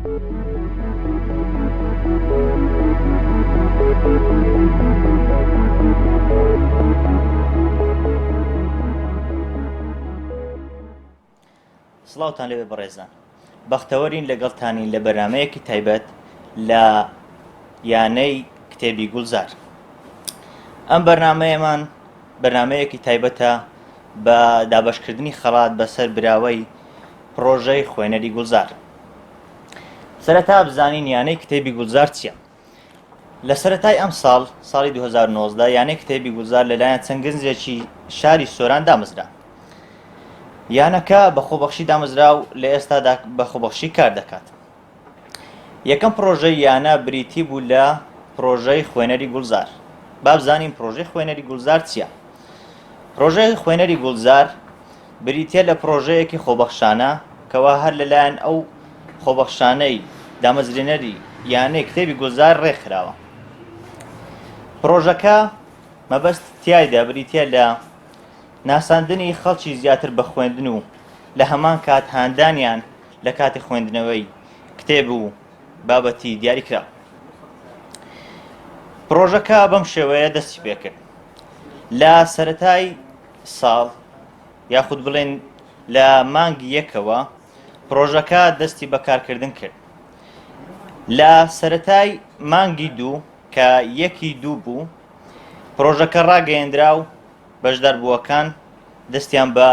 سڵاوتان لێبێ بەڕێزان بەختەوەرین لەگەڵتانین لە بەرنامەیەکی تایبەت لە یانەی کتێبی گوڵزار ئەم بەرنمەیەمان بەرنمەیەکی تایبەتە بە دابەشکردنی خەڵات بەسەر براوەی پڕۆژەی خوێنەری گوڵزار. سەرەتا بزانین یانەی کتێبی گوڵزار چییە؟ لە سەرەتای ئەم ساڵ ساڵی 2019 یانەی کتێبی گوڵزار لەلایەن چەند گەنجێکی شاری سۆران دامەزرا. یانەکە بە خۆبەخشی دامەزرا و لە ئێستادا بە خۆبەخشی کار دەکات. یەکەم پڕۆژەی یانە بریتی بوو لە پڕۆژەی خوێنەری گوڵزار. با بزانین پڕۆژەی خوێنەری گوڵزار چییە؟ پڕۆژەی خوێنەری گوڵزار بریتییە لە پڕۆژەیەکی خۆبەخشانە کەوا هەر لەلایەن ئەو خۆبەخشانەی دامەزرێنەری یانەی کتێبی گوڵزار ڕێکخراوە. پڕۆژەکە مەبەست تیایدا بریتییە لە ناساندنی خەڵکی زیاتر بە خوێندن و لە هەمان کات هاندانیان لە کاتی خوێندنەوەی کتێب و بابەتی دیاریکراو. پڕۆژەکە بەم شێوەیە دەستی پێکرد. لە سەرەتای ساڵ یاخود بڵێن لە مانگی یەکەوە پڕۆژەکە دەستی بە کارکردن کرد. لە سەرەتای مانگی دوو کە یەکی دوو بوو پڕۆژەکە ڕاگەیەندرا و بەشداربووەکان دەستیان بە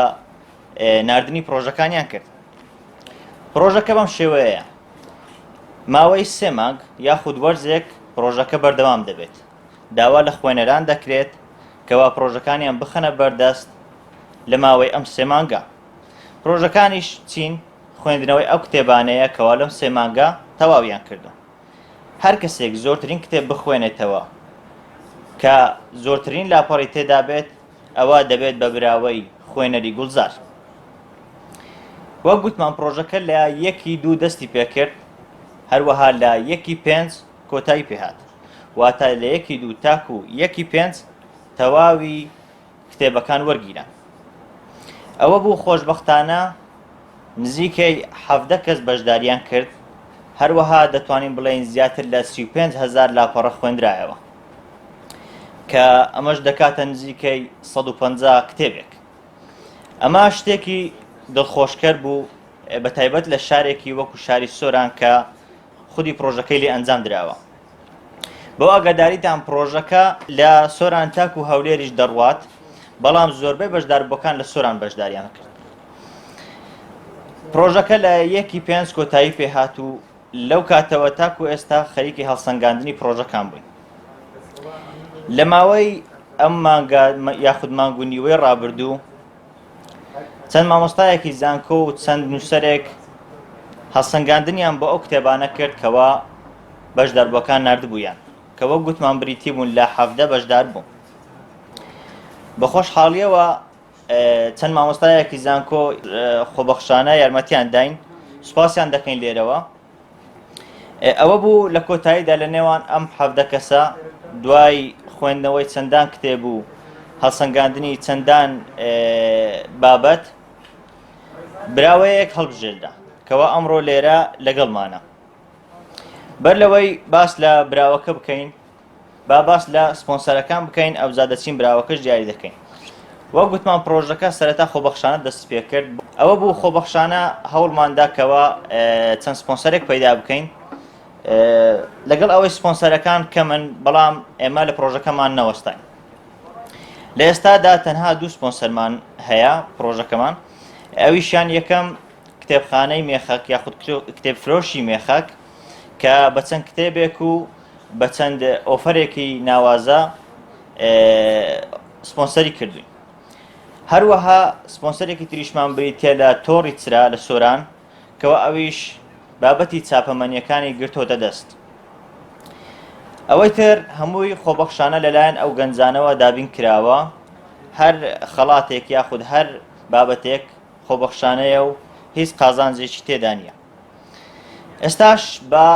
ناردنی پڕۆژەکانیان کرد. پڕۆژەکە بەم شێوەیەیە ماوەی سێ مانگ یاخود وەرزێک پڕۆژەکە بەردەوام دەبێت داوا لە خوێنەران دەکرێت کەوا پڕۆژەکانیان بخەنە بەردەست لە ماوەی ئەم سێ مانگە پڕۆژەکانیش چین خوێندنەوەی ئەو کتێبانەیە کەوا لەم سێ مانگە تەواویان کردو هەر کەسێک زۆرترین کتێب بخوێنێتەوە کە زۆرترین لاپەڕی تێدا بێت ئەوا دەبێت بە براوەی خوێنەری گوڵزار. وەک گوتمان پڕۆژەکە لە یەکی دوو دەستی پێکرد هەروەها لە یەکی پێنج کۆتایی پێهات واتە لە یەکی دوو تاکو یەکی پێنج تەواوی کتێبەکان وەرگیران ئەوە بوو خۆشببختانە نزیکەی حەڤدە کەس بەشداریان کرد هەروەها دەتوانین بڵێین زیاتر لە 35 هزار لاپەڕە خوێندرایەوە کە ئەمەش دەکاتە نزیکەی 150 کتێبێک ئەمە شتێکی دڵخۆشکەر بوو بە تایبەت لە شارێکی وەکو شاری سۆران کە خودی پرۆژەکەی لێ ئەنجام دراوە بۆ ئاگاداریتان پرۆژەکە لە سۆران تاکو هەولێریش دەڕوات بەڵام زۆربەی بەشداربووەکان لە سۆران بەشداریان کرد پرۆژەکە لە یەکی پێنج کۆتایی پێهات و لەو کاتەوە تاکو ئێستا خەریکی هەڵسەنگاندنی پرۆژەکان بووین لە ماوەی ئەم مانگە یاخود مانگ و نیوەی ڕابردوو چەند مامۆستایەکی زانکۆ و چەند نووسەرێک هەڵسەنگاندنیان بۆ ئەو کتێبانە کرد کەوا بەشداربووەکان نردبوویان کە وەک گوتمان بریتی بوون لە حەڤدە بەشدار بوو بە خۆشحاڵیەوە چەند مامۆستایەکی زانکۆ خۆبەخشانە یارمەتیان داین سوپاسیان دەکەین لێرەوە ئەوە بوو لە کۆتاییدا لە نێوان ئەم حەڤدە کەسە دوای خوێندنەوەی چەندان کتێب و هەڵسەنگاندنی چەندان بابەت براوەیەک هەڵبژێردا کەوا ئەمڕۆ لێرە لەگەڵمانە بەر لەوەی باس لە براوەکە بکەین با باس لە سپۆنسەرەکان بکەین ئەوجا دەچین براوەکەش دیاری دەکەین وەک گوتمان پرۆژەکە سەرەتا خۆبەخشانە دەست پێ کرد ئەوە بوو خۆبەخشانە هەوڵماندا کەوا چەند سپۆنسەرێک پەیدا بکەین لەگەڵ ئەوەی سپۆنسەرەکان کەمن بەڵام ئێمە لە پرۆژەکەمان نەوەستاین لە ئێستادا تەنها دوو سپۆنسەرمان هەیە پرۆژەکەمان ئەویشیان یەکەم کتێبخانەی مێخەک یاخود کتێبفرۆشی مێخەک کە بە چەند کتێبێک و بە چەند ئۆفەرێکی ناوازە سپۆنسەری کردوین هەروەها سپۆنسەرێکی تریشمان بریتە لە تۆڕی چرا لە سۆران کەوا ئەویش بابەتی چاپەمەنیەکانی گرتۆتە دەست ئەوەی تر هەمووی خۆبەخشانە لەلایەن ئەو گەنجانەوە دابین کراوە هەر خەڵاتێک یاخود هەر بابەتێک خۆبەخشانەیە و هیچ قازانجێکی تێدا نییە ئێستاش بە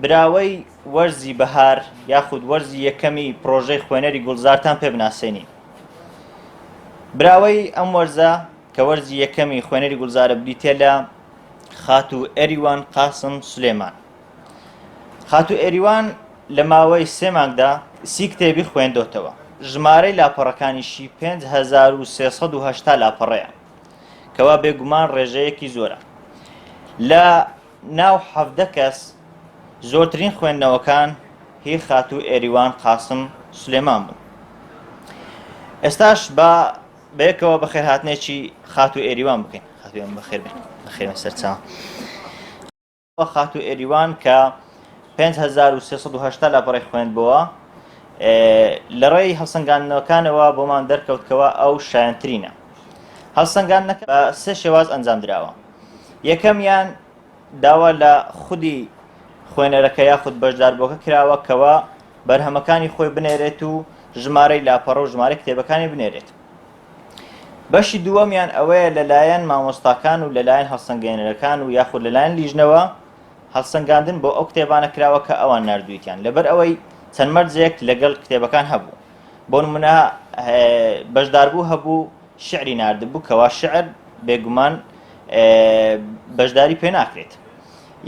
براوەی وەرزی بەهار یاخود وەرزی یەکەمی پرۆژەی خوێنەری گوڵزارتان پێ بناسێنین. براوەی ئەم وەرزە کە وەرزی یەکەمی خوێنەری گوڵزارە بریتە لە خاتوو ئێریوان قاسم سلێمان. خاتوو ئێریوان لە ماوەی سێ مانگدا سی کتێبی خوێندۆتەوە. ژمارەی لاپەڕەکانیشی 5380 لاپەڕەیە کەوا بێگومان ڕێژەیەکی زۆرە. لە ناو 17 کەس زۆرترین خوێندنەوەکان هی خاتوو ئێریوان قاسم سلێمان بوون. ئێستاش با بەیەکەوە بەخێرهاتنێکی خاتوو ئێریوان بکەین. خاتوو ئێریوان بەخێر بێن. بەخێر بێن سەرچاوە. خاتوو ئێریوان کە 5380 لاپەڕەی خوێندبەوە لە ڕێی هەڵسەنگاندنەکانەوە بۆمان دەرکەوت کەوا ئەو شایەنترینە. هەڵسەنگاندنەکە بە سێ شێواز ئەنجام دراوە. یەکەمیان داوا لە خودی خوێنەرەکە یاخود بەشداربووەکە کراوە کەوا بەرهەمەکانی خۆی بنێرێت و ژمارەی لاپەڕە و ژمارەی کتێبەکانی بنێرێت. بەشی دووەمیان ئەوەیە لەلایەن مامۆستاکان و لەلایەن هەڵسەنگێنەرەکان و یاخود لەلایەن لیژنەوە هەڵسەنگاندن بۆ ئەو کتێبانە کراوە کە ئەوان ناردوویتیان لەبەر ئەوەی چەند مەرجێک لەگەڵ کتێبەکان هەبوو بۆ نمونە بەشداربوو هەبوو شعری ناردبوو کەوا شعر بێگومان بەشداری پێ ناکرێت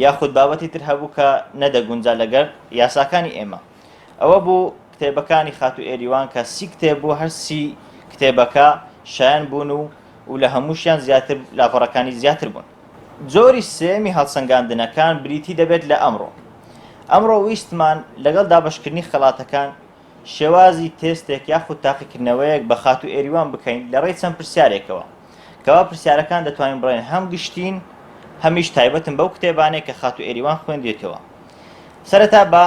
یاخود بابەتی تر هەبوو کە نەدەگونجا لەگەر یاساکانی ئێمە ئەوە بوو کتێبەکانی خاتوو ئێریوان کە سی کتێب بوو هەر سی کتێبەکە شایەن بوون و و لە هەمووشیان زیاتر لاپەڕەکانی زیاتر بوون. جۆری سێیەمی هەڵسەنگاندنەکان بریتی دەبێت لە ئەمڕۆ. ئەمڕۆ ویستمان لەگەڵ دابەشکردنی خەڵاتەکان شێوازی تێستێک یاخود تاقیکردنەوەیەک بە خاتوو ئێریوان بکەین لە ڕێی چەند پرسیارێکەوە کەوا پرسیارەکان دەتوانین بڵێن هەم گشتین هەمیش تایبەتن بەو کتێبانەی کە خاتوو ئێریوان خوێندێتەوە. سەرەتا با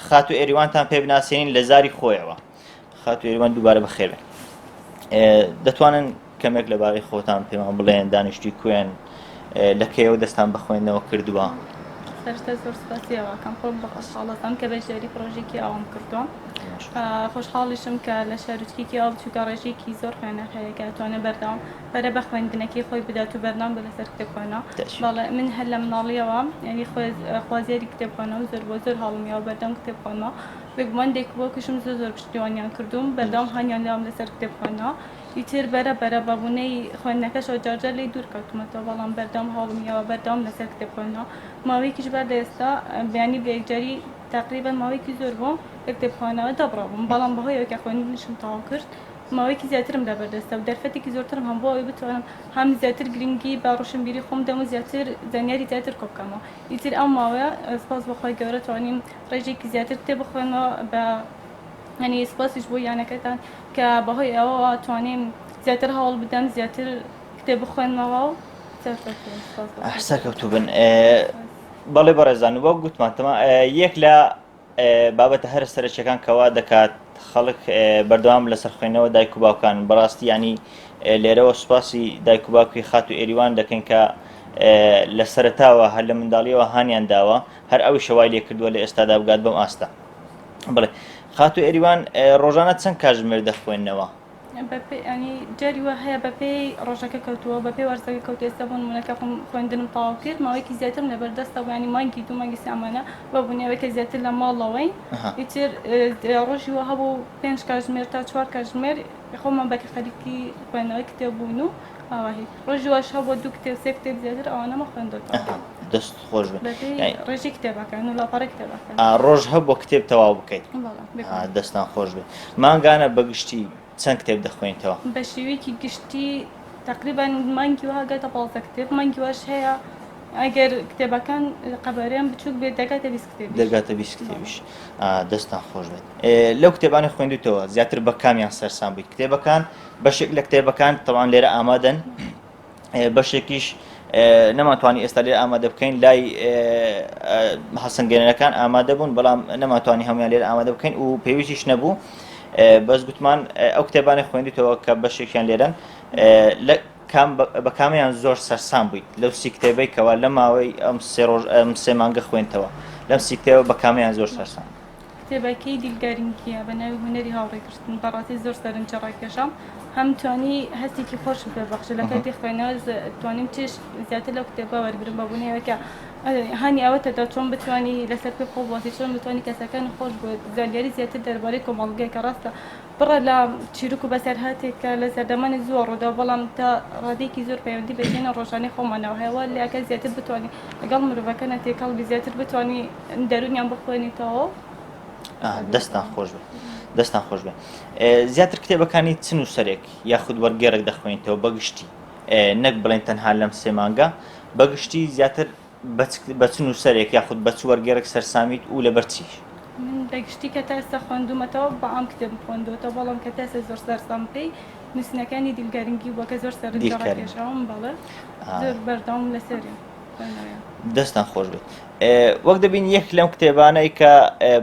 خاتوو ئێریوانتان پێ بناسێنین لە زاری خۆیەوە. خاتوو ئێریوان دووبارە بەخێر بێن. دەتوانن کەمێک لەبارەی خۆتان پێمان بڵێن دانیشتوی کوێن لە کەیەوە دەستان بە خوێندنەوە کردووە؟ سەرەتا زۆر سپاسی ئەوەکەم خۆم بە خۆشحاڵەکەم کە بەشداری پرۆژێکی ئاوم کردووە خۆشحاڵیشم کە لە شارۆچکێکی ئاو بچووکە ڕێژەیەکی زۆر خوێنەر هەیە کە ئەتوانێت بەردەوام پەرە بە خوێندنەکەی خۆی بدات و بەردەوام بێت لەسەر کتێب خوێندنەوە. بەڵێ من هەر لە مناڵیەوە یعنی خوازیاری کتێب خوێندنەوەم زۆر بووە زۆر هەوڵم یاوە بەردەوام کتێب خوێندنەوە بێگومان دایک و باوکیشم زۆر زۆر پشتیوانیان کردووم بەردەوام هانیان داوم لەسەر کتێب خوێندنەوە ئیتر بەرە بەرە بە بوونەی خوێندنەکەشەوە جارجار لێی دوور کەوتومەتەوە بەڵام بەردەوام هەوڵم یاوە بەردەوام لەسەر کتێب خوێندنەوە ماوەیەکیش بەر لە ئێستا بیانی بە یەکجاری تەقریبەن ماوەیەکی زۆر بوو لە کتێب خوێندنەوە دابڕابووم بەڵام بەهۆی ئەوەی کە خوێندنیشم تەواو کرد ماوەیەکی زیاترم لەبەردەستە و دەرفەتێکی زۆرترم هەم بۆ ئەوەی بتوانم هەم زیاتر گرنگی بە ڕۆشنبیری خۆم بدەم و زیاتر زانیاری زیاتر کۆ بکەمەوە ئیتر ئەو ماوەیە سپاس بۆ خوای گەورە توانیم ڕێژەیەکی زیاتر کتێب بخوێنمەوە بە یعنی سپاسیش بۆ یانەکەتان کە بەهۆی ئەوەوە توانیم زیاتر هەوڵ بدەم زیاتر کتێب بخوێنمەوە و سەرکەوتوو سپاس بۆ خوای گەورە. سەرکەوتوو بن. بەڵێ بەڕێزان وەک گوتمان تەما یەک لە بابەتە هەرە سەرەکیەکان کەوا دەکات خەڵک بەردەوام لەسەر خوێندنەوە دایک و باوکان بەڕاستی ینی لێرەوە سوپاسی دایک و باوکی خاتو ئێریوان دەکەین کە لە سەرتاوە هەر لە منداڵیەوە هانیان داوە هەر ئەوی شەوای لێ کردووە لە ئێستادا بگات بەم ئاستە بڵێ خاتو ئێریوان ڕۆژانە چەند کاتژمێر دەخوێندنەوە؟ بەپێی یانی جاری وا هەیە بەپێی ڕۆژەکە کەوتووە بەپێی وەرزەکە کەوتووە ئێستا بۆ نموونە کە خۆم خوێندنم تەواو کرد ماوەیەکی زیاترم لەبەر دەستە بوو یانی مانگی دوو مانگی سێ ئەمانە بە بوونی ئەوەی کە زیاتر لە ماڵەوەین ئیتر ڕۆژی وا هەبوو پێنج کاتژمێر تا چوار کاتژمێر خۆمان بە خەریکی خوێندنەوەی کتێب بووین و ئاواهی ڕۆژی واش هەبووە دوو کتێب سێ کتێب زیاتر ئەوانەمە خوێندۆتەوە. دەست خۆش بێ. بەپێی ڕێژەی کتێبەکان و لاپەڕەی کتێبەکان. ڕۆژ هەبووە کتێب تەواو بکەیت؟ دەستان خۆش بێت. مانگانە بە گشتی چەند کتێب دەخوێنیتەوە؟ بە شێوەیەکی گشتی تەقریبەن مانگی وا گاتە 15 کتێب، مانگی واش هەیە ئەگەر کتێبەکان قەبارەیان بچووک بێت دەگاتە 20 کتێبیش. دەگاتە 20 کتێبیش. دەستان خۆش بێت. لەو کتێبانەی خوێندووتەوە زیاتر بە کامیان سەرسام بوویت؟ کتێبەکان بەشێک لە کتێبەکان تەوان لێرە ئامادەن بەشێکیش نەمانتوانی ئێستا لێرە ئامادە بکەین لای هەڵسەنگێنەرەکان ئامادە بوون بەڵام نەمانتوانی هەمویان لێرە ئامادە بکەین و پێویستیش نەبوو بەس گوتمان ئەو کتێبانە خوێندیتەوە کە بەشێکیان لێرەن لە کام بە کامیان زۆر سەرسام بوویت لەو سی کتێبەی کەوا لە ماوەی ئەم سێ ڕۆژ ئەم سێ مانگە خوێنتەوە لەم سی کتێبە بە کامیان زۆر سەرسام کتێبەکەی دیلگارینکییە بە ناوی هونەری هاوڕێگرتن بەڕاستی زۆر سەرنجی ڕاکێشام هەم توانی هەستێکی خۆشم پێ بەخشێ لە کاتی خوێندنەوە توانیم چێژ زیاتر لەو کتێبە وەرگرم بە بوونی ئەوەی کە. هانی ئەوە تەدا چۆن بتوانی لەسەر پێ خۆ بوەستی، چۆن بتوانی کەسەکان خۆش بوێت، زانیاری زیاتر دەربارەی کۆمەڵگەی کە ڕاستە پڕە لە چیرۆک و بەسەرهاتێک کە لە سەردەمانی زووە ڕوودا، بەڵام تا ڕادەیەکی زۆر پەیوەندی بە ژیانی ڕۆژانەی خۆمانەوە هەیە، وا لێئەکات زیاتر بتوانی لەگەڵ مرۆڤەکانا تێکەڵ بی، زیاتر بتوانی دەروونیان بخوێنیتەوە. دەستتان خۆش بێ دەستتان خۆش بێ. زیاتر کتێبەکانی چ نووسەرێک یاخود وەرگێڕێک دەخوێنیتەوە بەگشتی؟ نەک بڵێن تەنها لەم سێ مانگە، بەگشتی زیاتر بە چ نووسەرێک یاخود بە چ وەرگێڕێک سەرسامیت و لەبەر چیش؟ من بەگشتی کە تا ئێستا خوێندوومەتەوە بە عام کتێبم خوێندووەتەوە، بەڵام کە تا ئێستا زۆر سەرسام پێی نووسینەکانی دیلگەرنگی بووە کە زۆر سەرنجی ڕاکێشاوم، بەڵێ زۆر بەردەوام لەسەری خوێندنەوەیە. دەستتان خۆش بێت. وەک دەبینی یەک لەم کتێبانەی کە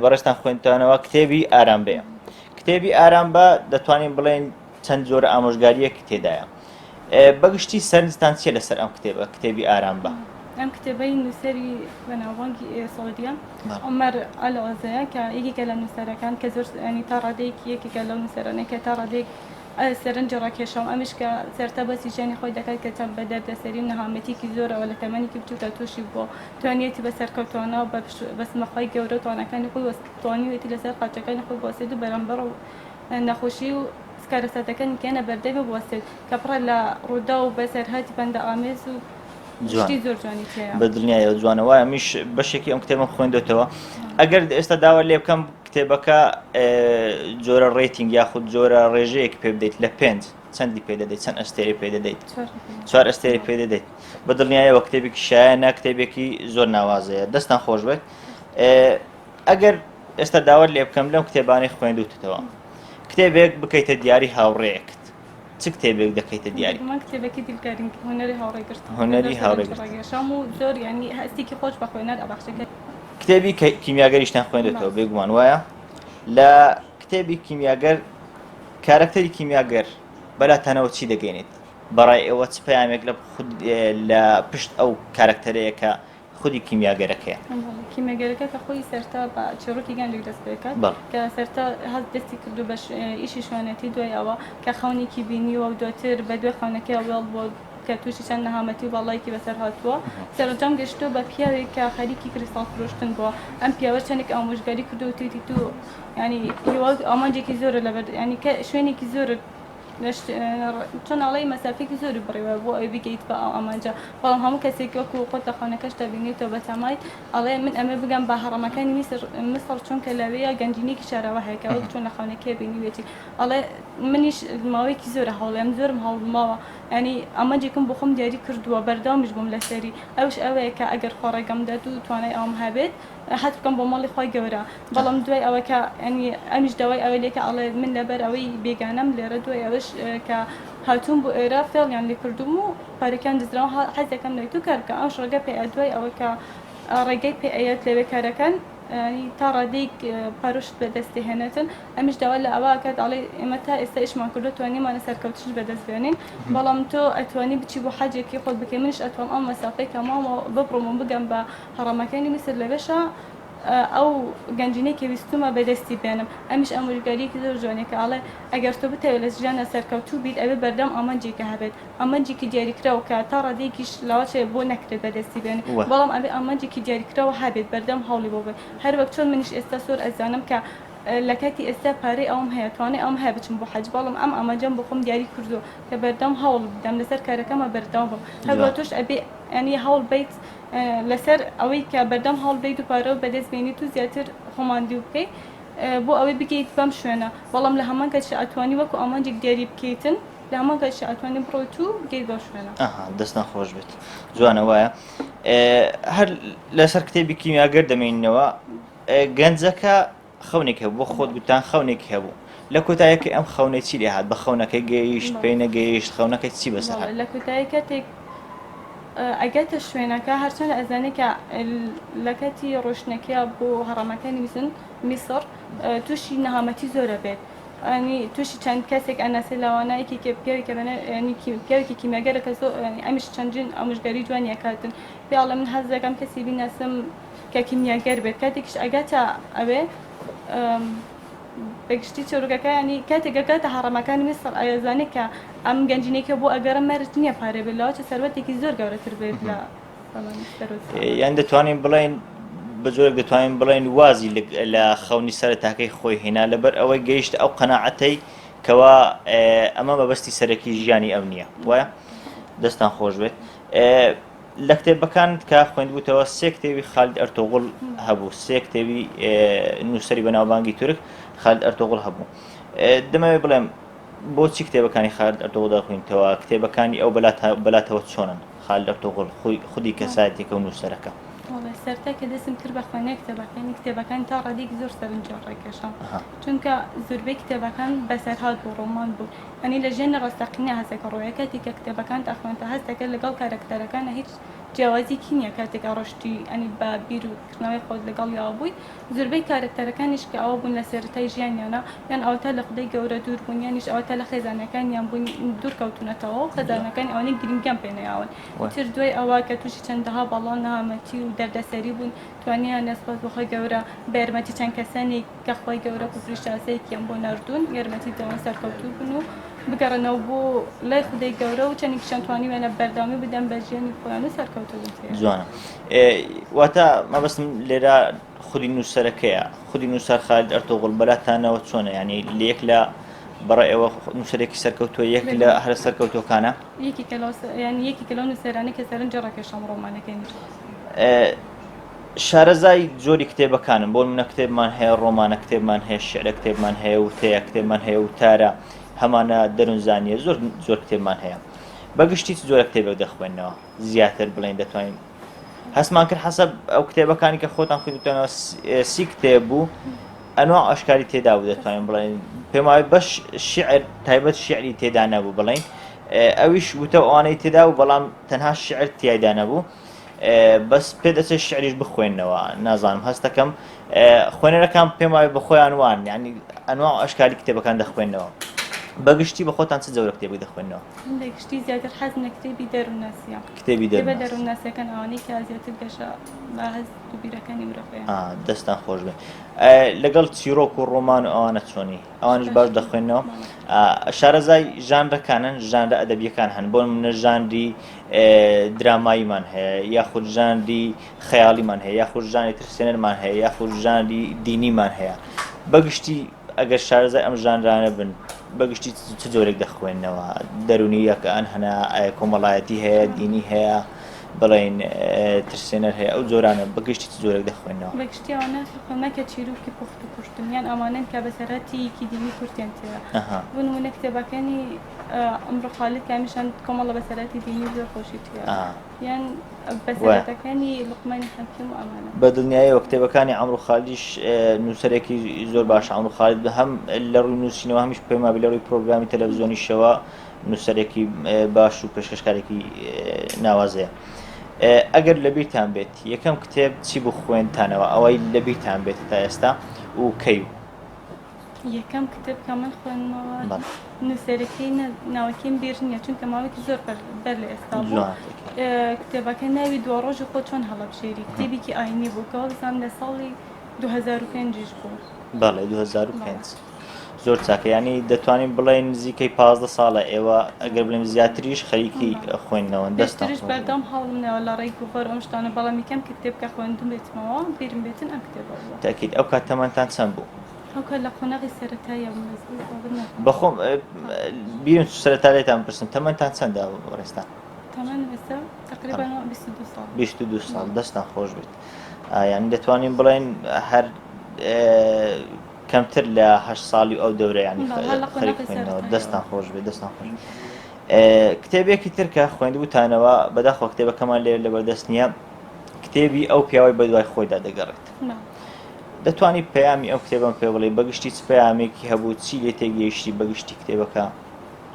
بەڕێزتان خوێندتانەوە کتێبی ئارامبەیە. کتێبی ئارامبە دەتوانین بڵێین چەند جۆرە ئامۆژگارییەک تێدایە. بەگشتی سەرنجتان چییە لەسەر ئەم کتێبە، کتێبی ئارام بە؟ ئەم کتێبەی نووسەری بەناوبانگی سعودیە عومەر ئەلعوزەیە کە یەکێکە لە نووسەرەکان کە زۆر ینی تا ڕادەیەک یەکێکە لەو نووسەرانەی کە تا ڕادەیەک سەرنجی ڕاکێشاوم ئەمیش کە سەرتا باسی ژیانی خۆی دەکات کە چەند بە دەردەسەری و نەهامەتیەکی زۆرەوە لە تەمەنێکی بچووکدا تووشی بووە توانیەتی بە سەرکەوتوانە و بە سمەخوای گەورە و تواناکانی خۆی توانیویەتی لەسەر قاچەکانی خۆی بوەستێت و بەرامبەر نەخۆشی و کارەساتەکانی کە یەنە بەردەمی بوەستێت کە پڕە لە ڕووداو و بەسەرهاتی پەندئامێز و شتی زۆر جوانی تیایە. بە دڵنیایەوە جوانە وایە منیش بەشێکی ئەم کتێبەم خوێندۆتەوە ئەگەر ئێستا داوا لێ بکەم کتێبەکە جۆرە rating یاخود جۆرە ڕێژەیەک پێ بدەیت لە پێنج چەندی پێ دەدەیت چەند ئەستێری پێ دەدەیت چوار ئەستێری پێ دەدەیت بە دڵنیایەوە کتێبێکی شایەنە کتێبێکی زۆر ناوازەیە دەستان خۆش بێت ئەگەر ئێستا داوات لێ بکەم لەم کتێبانەی خوێندوتتەوە کتێبێک بکەیتە دیاری هاوڕێیەکت چ کتێبێک دەکەیتە دیاری؟ من کتێبەکەی دیلکارین هونەری هاوڕێگرتن هونەری هاوڕێگرتن ڕاگێشام و زۆر ینی هەستێکی خۆش بە خوێنەر ئەبەخشێ کتێبی کیمیاگەریشتان خوێندێتەوە بێگومان وایە لە کتێبی کیمیاگەر کارەکتەری کیمیاگەر بەلاتانەوە چی دەگەێنێت بەڕای ئێوە چ پەیامێک لە خود لە پشت ئەو کارەکتەرەیە کە خودی کیمیاگەرەکەیە. کیمیاگەرەکە کە خۆی سەرتا بە چیڕۆکی گەنجێک دەست پێکات کە سەرتا هەست دەستی کردو بە ئیشی شوانەتی دوای ئەوە کە خەونێکی بینیوە و دواتر بە دوای خەونەکەی وێڵ بووە کە تووشی چەند نەهامەتی و بەڵایەکی بەسەر هاتووە سەرەنجام گەشتووە بە پیاوێک کە خەریکی کریستاڵ فرۆشتن بووە ئەم پیاوە چەندێک ئامۆژگاری کردو و تویتی تو ینی هیوا ئامانجێکی زۆرە لەبەر ینی کە شوێنێکی زۆرت چۆن ئەڵێی مەسافەیەکی زۆری بڕیوە بۆ ئەوەی بگەیت بە ئەو ئامانجە بەڵام هەموو کەسێک وەکو خۆت لە خەونەکەشتا بینیوتەوە بەتەمایت ئەڵێ من ئەمە بگەم بە هەڕەمەکانی میسر میسڕ چونکە لەوێیا گەنجینەیەکی شاراوە هەیە کە وەک چۆن لە خەونەکەی بینیوێتی ئەڵێ منیش ماوەیەکی زۆرە هەوڵێم زۆرم هەوڵماوە ینی ئامانجێکم بۆ خۆم دیاری کردووە بەردەوامیش بووم لەسەری ئەوش ئەوەیە کە ئەگەر خوا ڕێگەم دات و توانای ئەوم هەبێت حەج بکەم بۆ ماڵی خوای گەورە بەڵام دوای ئەوە کە ینی ئەمیش داوای ئەوەی لێکە ئەڵێ من لەبەر ئەوەی بێگانەم لێرە دوای ئەوەش کە هاتووم بۆ ئێرە فێڵیان لێ کردوم و پارەکان دزراوە حەز دەکەم لای تۆ کار بکەم ئەوش ڕێگە پێ دوای ئەوە کە ڕێگەی پێ ئەیەت لەوێ کارەکان تا ڕادەیەک پارۆشت بەدەست دەهێنێتن ئەمیش داوا لە ئەوە ئەکات ئەڵێ ئێمە تا ئێستا ئیشمان کردو توانیمانە سەرکەوتنش بەدەست بێنین بەڵام تۆ ئەتوانی بچی بۆ حەجێکی خۆت بکەی منیش ئەتوام ئەم مەسافەی کە ماوە ببڕم و بگەم بە هەڕەمەکانی میسر لەوێشا ئەو گەنجینەی کە ویستومە بەدەستی بێنم ئەمیش ئامۆژگاریەکی زۆر جوانە کە ئەڵێ ئەگەر تۆ بتەوێت لە ژیانا سەرکەوتوو بیت ئەبێ بەردەم ئامانجێکە هەبێت ئامانجێکی دیاریکراو کە تا ڕادەیەکیش لاوەچێ بۆ نەکرێت بەدەستی بێنی بەڵام ئەبێ ئامانجێکی دیاریکراو هەبێت بەردەم هەوڵی بۆ بێت هەر وەک چۆن منیش ئێستا زۆر ئەزانم کە لە کاتی ئێستا پارەی ئەوم هەیە توانای ئەوم هەیە بچم بۆ حەج بەڵام ئەم ئامانجەم بۆ خۆم دیاری کردووە کە بەردەم هەوڵ بدەم لەسەر کارەکەمە بەردەوام بم هەروە تۆش ئەبێ ینی هەوڵ بیت لەسەر ئەوەی کە بەردەم هەوڵ بەیت و پارە بەدەست بێنیت و زیاتر خۆماندوو بکەیت بۆ ئەوەی بگەیت بەم شوێنە بەڵام لە هەمان کاتیشا ئەتوانی وەکو ئامانجێک دیاری بکەیتن لە هەمان کاتیشا ئەتوانی بڕۆیت و بگەیت بەو شوێنە. ئەها دەستان خۆش بێت جوانە وایە هەر لەسەر کتێبی کیمیاگەر دەمێنینەوە گەنجەکە خەونێک هەبوو بۆ خۆت گوتان خەونێکی هەبوو لە کۆتایەکەی ئەم خەونەی چی لێهات بە خەونەکەی گەیشت پێی نەگەیشت خەونەکەی چی بەسەر هات؟ لە کۆتایی کاتێک ئەگاتە شوێنەکە هەرچەندە ئەزانێ کە لە کاتی ڕۆشتنەکەیا بۆ هەڕەمەکانی میسن میسڕ تووشی نەهامەتی زۆرە بێت ینی تووشی چەند کەسێک ئەناسێ لەوانە یەکێک پیاوێکە بەناوی ینی پیاوێکی کیمیاگەرە کە زۆر ینی ئەمیش چەندین ئامۆژگاری جوانی ئەکاتن پێی ئەڵێ من حەز دەکەم کەسی بیناسم کە کیمیاگەر بێت کاتێکیش ئەگاتە ئەوێ بەگشتی چۆرگەکە ینی کاتێک ئەگاتە هەڕەمەکانی میسڕ ئەزانێت کە ئەم گەنجینەی کە بۆ ئەگەرە مەرج نییە پارە بێت لەوەچە سەروەتێکی زۆر گەورەتر بێت لە. یان دەتوانین بڵێین بە جۆرێک دەتوانین بڵێین وازی لە خەونی سەرەتاکەی خۆی هێنا لەبەر ئەوەی گەیشت ئەو قەناعەتەی کەوا ئەمە مەبەستی سەرەکی ژیانی ئەو نییە وایە دەستان خۆش بێت لە کتێبەکانت کە خوێندبووتەوە سێ کتێبی خالید ئەرتۆغڵ هەبوو سێ کتێبی نووسەری بەناوبانگی تورک خالید ئەرتۆغڵ هەبوو دەمەوێت بڵێم بۆچی کتێبەکانی خالید ئەرتۆغڵ دەخوێنیتەوە کتێبەکانی ئەو بەلاتەوە چۆنن خالید ئەرتۆغڵ خۆی خودی کەسایەتیەکە و نووسەرەکە. بەڵێ سەرتا کە دەستم کرد بە خوێندنەوەی کتێبەکانی کتێبەکانی تا ڕادەیەکی زۆر سەرنجم ڕاکێشا چونکە زۆربەی کتێبەکان بەسەرهات بوو ڕۆمان بوو یانی لە ژیانی ڕاستەقینە هەستەکە ڕۆیە کاتێک کە کتێبەکانت ئەخوێنتە هەست دەکرد لەگەڵ کارەکتەرەکانە هیچ جیاوازیکی نییە کاتێک ئەڕۆشتی یانی بە بیر و کردنەوەی خۆت لەگەڵیاوە بووی زۆربەی کارەکتەرەکانیش کە ئەوە بوون لە سەرەتای ژیانیانا یان ئەوەتا لە خودای گەورە دوور بوون یانیش ئەوەتا لە خێزانەکانیان بوون دوور کەوتوونەتەوە و خێزانەکانی ئەوانەی گرنگیان پێ نەیاون ئیتر دوای ئەوە کە تووشی چەندەها بەڵا نەهامەتی و دەردەسەری بوون توانیانە سوپاس بۆ خوای گەورە بە یارمەتی چەند کەسانێک کە خوای گەورە وەکو فریشتاسەیەکیان بۆ ناردوون یارمەتی داون سەرکەوتوو بن و بگەڕێنەوە بۆ لای خودای گەورە و چەندێکیشیان توانیویانە بەردەوامی بدەن بە ژیانی خۆیان و سەرکەوتوو بن تێیدا. جوانە واتە مەبەستم لێرە خودی نووسەرەکەیە خودی نووسەر خالید ئەرتۆغڵ بەلاتانەوە چۆنە یعنی لە یەک لە بەڕای ئێوە نووسەرێکی سەرکەوتووە یەک لە هەرە سەرکەوتووەکانە؟ یەکێکە لەو یعنی یەکێکە لەو نووسەرانەی کە سەرنجی ڕاکێشام ڕۆمانەکەی. شارەزای جۆری کتێبەکانم بۆ نمونە کتێبمان هەیە ڕۆمانە کتێبمان هەیە شعرە کتێبمان هەیە وتەیە کتێبمان هەیە وتارە هەمانە دەروونزانیە زۆر زۆر کتێبمان هەیە بەگشتی چ جۆرە کتێبێک دەخوێنەوە زیاتر بڵێن دەتوانین هەستمان کرد حەسەب ئەو کتێبەکانی کە خۆتان خوێندتانەوە سی کتێب بوو ئەنوا ئەشکالی تێدا بوو دەتوانین بڵێن پێم وایە بەش شعر تایبەت شعری تێدا نەبوو بڵێن ئەویش وتە ئەوانەی تێدا و بەڵام تەنها شعر تیایدا نەبوو بەس پێدەچێت شعریش بخوێنەوە نازانم هەستەکەم خوێنەرەکان پێم وایە بە خۆیان وان یعنی ئەنوا و ئەشکالی کتێبەکان دەخوێنەوە بەگشتی بە خۆتان چ جەورە کتێبێک دەخوێنەوە؟ بە گشتی زیاتر حەزم لە کتێبی دەروونناسیە. کتێبی کتێبە دەروونناسیەکان ئەوانەی کە زیاتر گەشە بە هەست و بیرەکانی مرۆڤ هەیە. دەستان خۆش بێ. لەگەڵ چیرۆک و ڕۆمان و ئەوانە چۆنی؟ ئەوانیش باش دەخوێنەوە؟ شارەزای ژانرەکانن، ژانرە ئەدەبیەکان هەن بۆ نمونە ژانری دراماییمان هەیە یاخود ژانری خەیاڵیمان هەیە یاخود ژانری ترسێنەرمان هەیە یاخود ژانری دینیمان هەیە بەگشتی ئەگەر شارەزای ئەم ژانرانە بن بەگشتی چ جۆرێک دەخوێنەوە دەرونی یەکان هەنا کۆمەڵایەتی هەیە دینی هەیە بڵێن ترسێنەر هەیە ئەو جۆرانە بەگشتی چ جۆرێک دەخوێنەوە؟ بەگشتی ئەوانە خۆنا کە چیرۆکی پوخت و کوشتن یان ئەوانەن کە بەسەرهاتییەکی دینی کورتیان تێیە بۆ نموونە کتێبەکانی عەمرو خالید کە هەمیشان کۆمەڵە بەسەرهاتی دینی زۆر خۆشی تێیە یان بەسەرهاتەکانی لوقمانی حەکیم و ئەمانە. بە دڵنیایەوە کتێبەکانی عەمرو خالیدیش نووسەرێکی زۆر باشە عەمرو خالید هەم لە ڕووی نووسینەوە هەمیش پێم وابێ لە ڕووی پرۆگرامی تەلەڤزیۆنیشەوە نووسەرێکی باش و پێشکەشکارێکی ناوازەیە. ئەگەر لەبیرتان بێت یەکەم کتێب چی بوو خوێندتانەوە ئەوەی لەبیرتان بێت تا ئێستا و کەی بوو؟ یەکەم کتێب کە من خوێندمەوە نووسەرەکەی ناوەکەیم بیر نییە چونکە ماوەیەکی زۆر بەر لە ئێستا بوو کتێبەکە ناوی دواڕۆژی خۆ چۆن هەڵەبژێری کتێبێکی ئاینی بوو کە وابزانم لە ساڵی 2005 بوو. بەڵێ 2005. زۆر چاکە یانی دەتوانین بڵێین نزیکەی 15 ساڵە ئێوە ئەگەر بڵێم زیاتریش خەریکی خوێندنەوەن دەستتان پێشتریش بەردەوام هەوڵم داوە لە ڕێی گۆڤار و ئەم شتانە بەڵام یەکەم کتێب کە خوێندوم بێتمەوە بیرم بێتن ئەم کتێبە بووە. تەئکید ئەو کات تەمەنتان چەند بوو؟ ئەو کات لە قۆناغی سەرەتاییە بووم بەس بەزبط ناتوانم. بەخۆم بیرم چوو سەرەتا لێتان بپرسم تەمەنتان چەندە بەڕێزتان؟ تەمەنم ئێستا تەقریبا 22 ساڵ. 22 ساڵ دەستتان خۆش بێت. یانی دەتوانین بڵێین هەر کەمتر لە هەشت ساڵی و ئەو دەورە ینی خەریک خوێندنەوە دەستان خۆش بێت دەستان خۆش کتێبێکی تر کە خوێندبووتانەوە بەداخەوە کتێبەکەمان لێ لەبەردەست نییە کتێبی ئەو پیاوەی بەدوای خۆیدا دەگەڕێت دەتوانی پەیامی ئەو کتێبم پێ بڵێ بەگشتی چ پەیامێکی هەبوو چی لێ تێگەیشتی بەگشتی کتێبەکە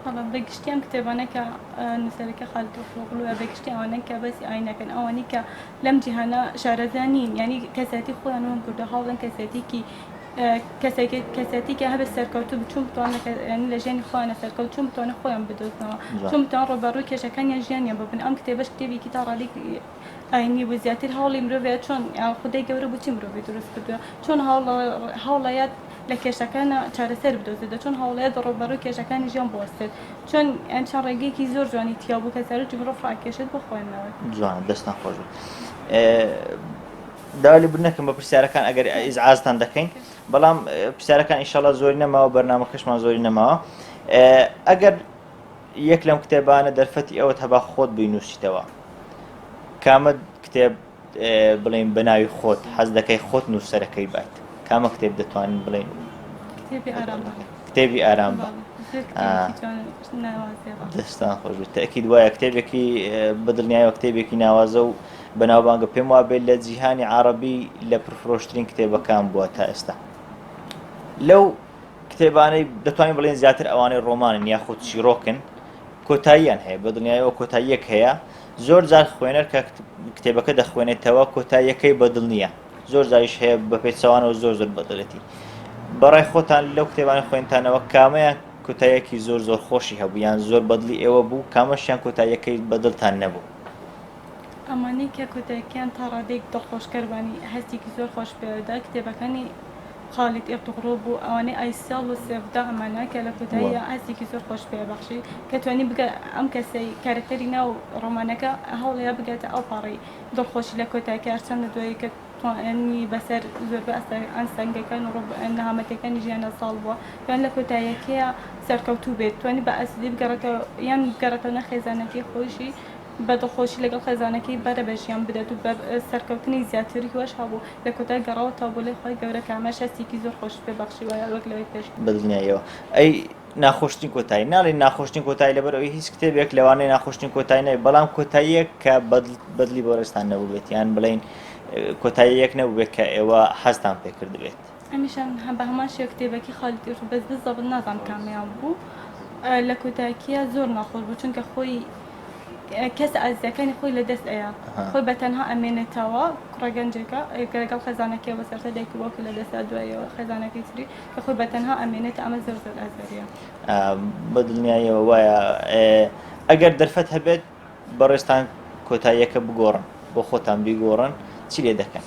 بەڵام بە گشتی ئەم کتێبانە کە نووسەرەکە خالید ڕەسوڵئۆغڵویە بە گشتی ئەوانەن کە باسی ئاینەکەن ئەوانەی کە لەم جیهانە شارەزا نین یانی کەسایەتی خۆیان ون کردووە هەوڵن کەسایەتیکی کەسێک کەسایەتیکی هەبێت سەرکەوتوو بن چون بتوانن لە ژیانی خۆیانە سەرکەوت چون بتوانن خۆیان بدۆزنەوە چون بتوانن ڕووبەڕووی کێشەکانیان ژیانیان ببن ئەم کتێبەش کتێبێکی تا ڕادەیەک ئاینی بوو زیاتر هەوڵی مرۆڤە چۆن خودای گەورە بۆچی مرۆڤی دروست کردووە چۆن هەوڵەیات لە کێشەکانە چارەسەر بدۆزێتەوە چۆن هەوڵەیەت ڕووبەڕووی کێشەکانی ژیان بوەستێت چۆن یان چەند ڕێگەیەکی زۆر جوانی تیا بوو کە سەرنجی مرۆڤ ڕاکێشێت بۆ خوێندنەوەی. جوانە دەستتان خۆش بێت. داوای لێبوردن نەکەم بە پرسیارەکان ئەگەر ئیزعاجتان دەکەین بەڵام پرسیارەکان ئینشاڵڵا زۆری نەماوە بەرنامەکەشمان زۆری نەماوە ئەگەر یەک لەم کتێبانە دەرفەتی ئەوەت هەبا خۆت بینوسیتەوە کامە کتێب بڵێن بە ناوی خۆت حەز دەکەی خۆت نووسەرەکەی بایت کامە کتێب دەتوانین بڵێن کتێبی ئارام بە کتێبی ئارام بە دەستان خۆش بێت تەئکید وایە کتێبێکی بەدڵنیایەوە کتێبێکی ناوازە و بەناوبانگە پێم وابێت لە جیهانی عربی لە پرفرۆشترین کتێبەکان بووە تا ئێستا لەو کتێبانەی دەتوانین بڵێن زیاتر ئەوانەی ڕۆمانن یاخود چیرۆکن کۆتاییان هەیە بە دڵنیایەوە کۆتاییەک هەیە زۆر جار خوێنەر کە کتێبەکە دەخوێنێتەوە کۆتاییەکەی بەدڵ نییە زۆر جاریش هەیە بە پێچەوانەوە زۆر زۆر بەدڵێتی بەڕای خۆتان لەو کتێبانە خوێنتانەوە کامەیان کۆتاییەکی زۆر زۆر خۆشی هەبوو یان زۆر بەدڵی ئێوە بوو کامەشیان کۆتاییەکەی بەدڵتان نەبوو؟ ئەمانەی کە کۆتاییەکەیان تا ڕادەیەک دڵخۆشکەر بوانی هەستێکی زۆر خۆش پێدا کتێبەکانی خالید ئێرتوغرۆڵ بوو ئەوانەی ئایسێڵ و سێڤدا ئەمانە کە لە کۆتاییە هەستێکی زۆر خۆش پێ بەخشی کە توانی بگە ئەم کەسەی کارەکتەری ناو ڕۆمانەکە هەوڵەیە بگاتە ئەو پاڕی دڵخۆشی لە کۆتایەکە هەرچەندە دوایی کە توانی بەسەر زۆربەی ئاستەنگەکان و نەهامەتیەکانی ژیاندا زاڵ بووە یان لە کۆتاییەکەیا سەرکەوتوو بێت توانی بە ئاسوودەیی بگەڕێتەوە یان بگەڕێتەوە ناو خێزانەکەی خۆیشی بە دڵخۆشی لەگەڵ خێزانەکەی بەرە بە ژیان بدات و بە سەرکەوتنی زیاتر هیواش هەبوو لە کۆتای گەڕاوەتەوە بۆ لای خوای گەورە کە ئەمەش هەستێکی زۆر خۆشی پێ بەخشیوە وەک لەوەی پێش. بەدڵنیاییەوە ئەی ناخۆشترین کۆتایی ناڵێن ناخۆشترین کۆتایی لەبەر ئەوەی هیچ کتێبێک لەوانەیە ناخۆشترین کۆتایی نەبێت بەڵام کۆتاییەک کە بەدڵی بەڕێزتان نەبووبێت یان بڵێین کۆتاییەک نەبووبێت کە ئێوە حەزتان پێ کردبێت. ئەمیشان بە هەمان شێوە کتێبەکەی خالید ئیرتو بەس بزەبت نازانم کامیان بوو لە کۆتاییە زۆر ناخۆش بوو چونکە خۆی کەسە ئازیزەکانی خۆی لە دەست ئەیا خۆی بە تەنها ئەمێنێتەوە کوڕە گەنجێکە لەگەڵ خێزانەکەی بەسەرتا دایک و باوکی لە دەستدا دوایەوە خێزانەکەی تری کە خۆی بە تەنها ئەمێنێتە ئەمە زۆر زۆر ئازاریە. بە دڵنیاییەوە وایە ئەگەر دەرفەت هەبێت بەڕێزتان کۆتاییەکە بگۆڕن بۆ خۆتان بیگۆڕن چی لێ دەکەن؟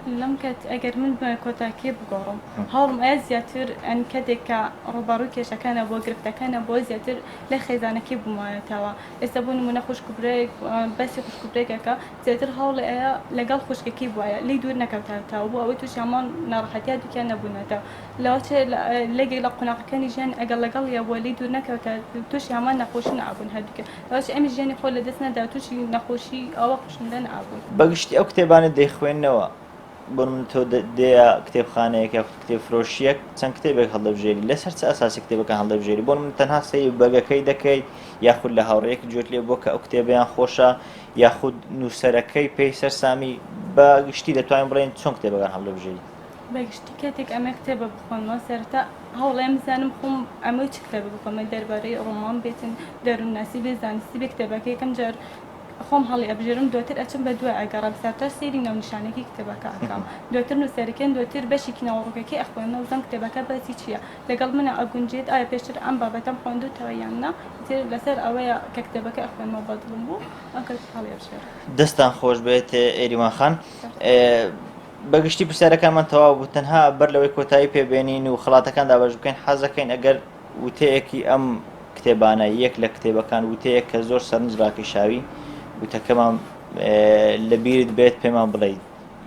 لەم کات ئەگەر من بمەوێت کۆتاکەی بگۆڕم هەوڵم ئەیە زیاتر ئەن کەتێک کە ڕووبەڕووی کێشەکانە بۆ گرفتەکانە بۆ زیاتر لە خێزانەکەی بمایەتەوە ئێستا بۆ نمونە خوشک و برایەک باسی خوشک و برایەکە زیاتر هەوڵی ئەیە لەگەڵ خوشکەکەی بوایە لێی دوور نەکەوتایەتەوە بۆ ئەوەی تووشی هەمان ناڕەحەتییا دووکیان نەبوونەتەوە لەوەچێ لەگێک لە قۆناغەکانی ژیان ئەگەر لەگەڵیا بووە لێی دوور نەکەوتایە تووشی هەمان نەخۆشی نەئەبوون هەردووکیان لەوەچێ ئەمیش ژیانی خۆی لەدەست نەدا تووشی نەخۆشی ئاوا کوشندە نەئەبوون. بەگشتی ئەو کتێبانە دەیخوێننەوە بۆ نمونە تۆ دێیە کتێبخانەیەک یاخود کتێبفرۆشییەک چەند کتێبێک هەڵدەبژێری لەسەر چ ئەساسی کتێبەکان هەڵدەبژێری بۆ نمونە تەنها سەیری بەرگەکەی دەکەیت یاخود لە هاوڕێیەک گوێت لێ بووە کە ئەو کتێبەیان خۆشە یاخود نووسەرەکەی پێی سەرسامی بە گشتی دەتوانین بڵێین چۆن کتێبەکان هەڵدەبژێری؟ بە گشتی کاتێک ئەمە کتێبە بخوێنمەوە سەرەتا هەوڵێم بزانم خۆم ئەمەوێ چ کتێبە بخوێنمە دەربارەی ڕۆمان بێتن دەروونناسی بێ زانستی بێ کتێبەکە یەکەم جار خۆم هەڵی ئەبژێرم دواتر ئەچم بە دوای ئەگەڕێم سەرەتا سەیری ناونیشانەکەی کتێبەکە ئەکەم دواتر نووسەرەکەی دواتر بەشێکی ناوەڕۆکەکەی ئەخوێنمەوە بزانم کتێبەکە باسی چییە لەگەڵ منا ئەگونجێت ئایا پێشتر ئەم بابەتەم خوێندووتەوە یان نا ئیتر لەسەر ئەوەیە کە کتێبەکە ئەخوێنمەوە بە دڵم بوو ئەو کات هەڵی ئەبژێرم. دەستتان خۆش بێت ئێریوان خان. بە گشتی پرسیارەکانمان تەواو بوو تەنها بەر لەوەی کۆتایی پێ بێنین و خەڵاتەکان دابەش بکەین حەز دەکەین ئەگەر وتەیەکی ئەم کتێبانە یەک لە کتێبەکان وتەیەک کە زۆر سەرنج ڕاکێشاوی وتەکەمان لە بیرت بێت پێمان بڵێیت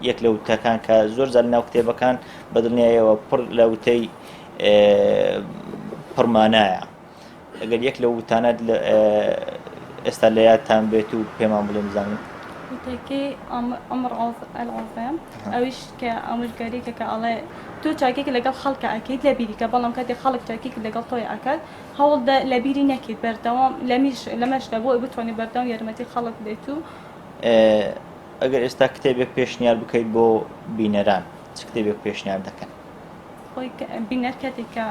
یەک لە وتەکان کە زۆر جار ناو کتێبەکان بە دڵنیایەوە پڕ لە وتەی پڕمانایە ئەگەر یەک لەو وتانەت ئێستا لە یادتان بێت و پێمان بڵێن بزانین. وتەکەی عمر العوزە ئەویش کە ئامۆژگاریەکە کە ئەڵێ تۆ چاکێک لەگەڵ خەڵکە ئەکەیت لە بیری کە بەڵام کاتێک خەڵک چاکێک لەگەڵ تۆی ئەکات هەوڵدە لە بیری نەکەیت بەردەوام لەمیش لەمەشدا بۆ بتوانێت بەردەوام یارمەتی خەڵک بدەیت و ئەگەر ئێستا کتێبێک پێشنیار بکەیت بۆ بینەران چ کتێبێک پێشنیار دەکەن؟ خۆی بینەر کاتێک کە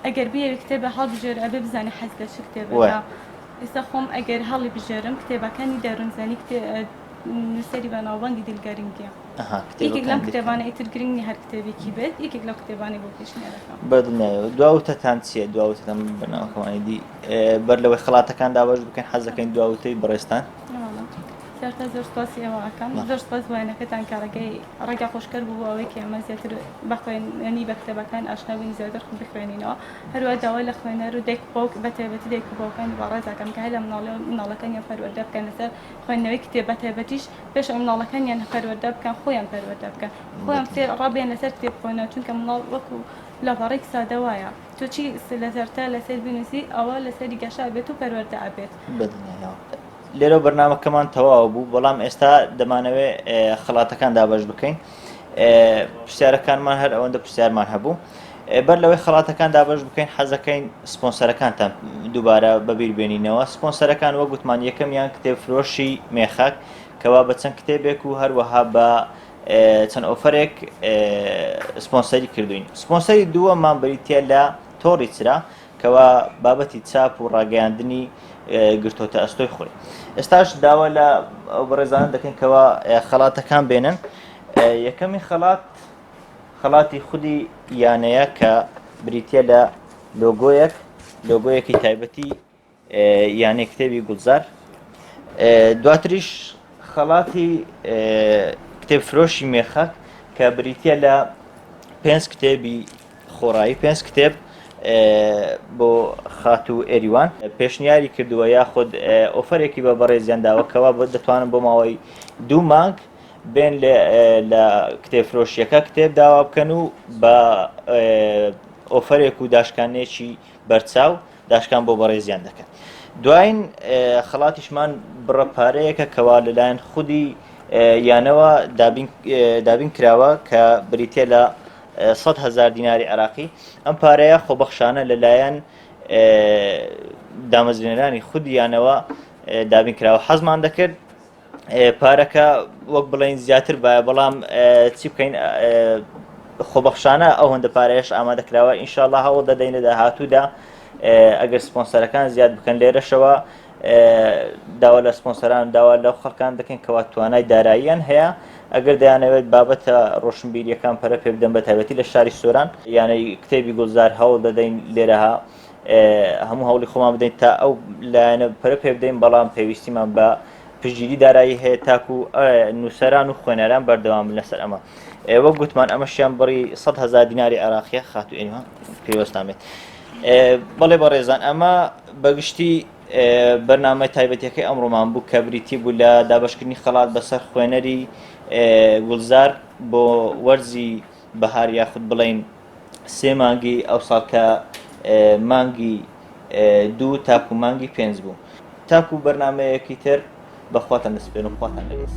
ئەگەر بیەوێ کتێبە هەڵبژێرێ ئەبێ بزانێ حەز لە چ کتێبێکە ئێستا خۆم ئەگەر هەڵی بژێرم کتێبەکانی دەروونزانی کتێ نووسەری بەناوبانگی دلگەرنگیە یەکێک لەم کتێبانە ئیتر گرنگ نیە هەر کتێبێکی بێت یەکێک لەو کتێبانەی بۆ پێشنیارەکەم. بەدڵنیایەوە دوا وتەتان چییە دوا وتەتان بەرنامەکەمانی دی بەر لەوەی خەڵاتەکان دابەش بکەین حەز دەکەین دوا وتەی بەڕێزتان. سەرەتا زۆر سوپاسی ئێوە ئەکەم، زۆر سوپاس بۆ وێنەکەتان کە ڕێگەی ڕێگا خۆشکەر بوو بۆ ئەوەی کە ئێمە زیاتر بە خوێنی بە کتێبەکان ئاشنا بین زیاتر خۆ بخوێنینەوە. هەروەها داوا لە خوێنەر و دایک و باوک بە تایبەتی دایک و باوکانی بەڕێز ئەکەم کە هەر لە مناڵیەوە مناڵەکانیان پەروەردە بکەن لەسەر خوێندنەوەی کتێب بە تایبەتیش پێش ئەوەی مناڵەکانیان پەروەردە بکەن خۆیان پەروەردە بکەن خۆیان فێر ڕابێن لەسەر کتێب خوێندنەوە چونکە مناڵ وەکو لاپەڕەیەک سادە وایە تۆ چی لەسەرتە لەسەر بینوسی ئەوە لەسەری گەشە ئەبێت و پەروەردە ئەبێت. بەدڵنیایەوە لێرەوە بەرنامەکەمان تەواو بوو بەڵام ئێستا دەمانەوێت خەڵاتەکان دابەش بکەین پرسیارەکانمان هەر ئەوەندە پرسیارمان هەبوو بەر لەوەی خەڵاتەکان دابەش بکەین حەزەکەین سپۆنسەرەکانتان دووبارە بەبیر بێنینەوە سپۆنسەرەکان وەک گوتمان یەکەمیان کتێب فرۆشی مێخەک کەوا بە چەند کتێبێک و هەروەها بە چەند ئۆفەرێک سپۆنسەری کردوین سپۆنسەری دووەممان بریتە لە تۆڕی چرا کەوا بابەتی چاپ و ڕاگەیاندنی گرتۆتە ئەستۆی خۆی ئێستاش داوا لە ئەو بەڕێزانە دەکەین کەوا خەڵاتەکان بێنن یەکەمی خەڵات خەڵاتی خودی یانەیە کە بریتە لە لۆگۆیەک لۆگۆیەکی تایبەتی یانەی کتێبی گوڵزار دواتریش خەڵاتی کتێب فرۆشی مێخەک کە بریتە لە پێنج کتێبی خۆڕایی پێنج کتێب بۆ خاتوو ئێریوان پێشنیاری کردووە یاخود ئۆفەرێکی بە بەڕێزیان داوە کەوا بۆ دەتوانن بۆ ماوەی دوو مانگ بێن لە کتێب فرۆشیەکە کتێب داوا بکەن و بە ئۆفەرێک و داشکانێکی بەرچاو داشکان بۆ بەڕێزیان دەکەن دوایین خەڵاتیشمان بڕە پارەیەکە کەوا لەلایەن خودی یانەوە دابین کراوە کە بریتە لە 100 هەزار دیناری عراقی ئەم پارەیە خۆبەخشانە لەلایەن دامەزرێنەرانی خودی یانەوە دابین کراوە حەزمان دەکرد پارەکە وەک بڵین زیاتر باە بەڵام چی بکەین خۆبەخشانە ئەو هەندە پارەیەش ئامادە کراوە ئینشاءاللە هەوڵ دەدەین لە داهاتوودا ئەگەر سپۆنسەرەکان زیاد بکەن لێرەشەوە داوا لە سپۆنسەران داوا لەو خەڵکان دەکەین کەوا توانای داراییان هەیە ئەگەر دەیانەوێت بابەتە ڕۆشنبیریەکان پەرە پێ بدەن بە تایبەتی لە شاری سۆران یانەی کتێبی گوڵزار هەوڵ دەدەین لێرەها هەموو هەوڵی خۆمان بدەین تا ئەو لایەنە پەرە پێ بدەین بەڵام پێویستیمان بە پشتگیری دارایی هەیە تاکو نووسەران و خوێنەران بەردەوام بن لەسەر ئەمە وەک گوتمان ئەمەشیان بڕی 100 هزار دیناری عێراقیە خاتو ئێمە پێوەستان بێت بەڵێ بەڕێزان ئەمە بەگشتی بەرنامەی تایبەتەکەی ئەمڕۆمان بوو کە بریتی بوو لە دابشکردنی خەڵات بەسەر خوێنەری گوڵزار بۆ وەرزی بەهار یاخود بڵین سێ مانگی ئەو ساڵ کە مانگی دوو تاکو مانگی پێنج بوو تاکو بەرنمەیەکی تر بەخواتان دەسپێن و خواتان لەگەڵ.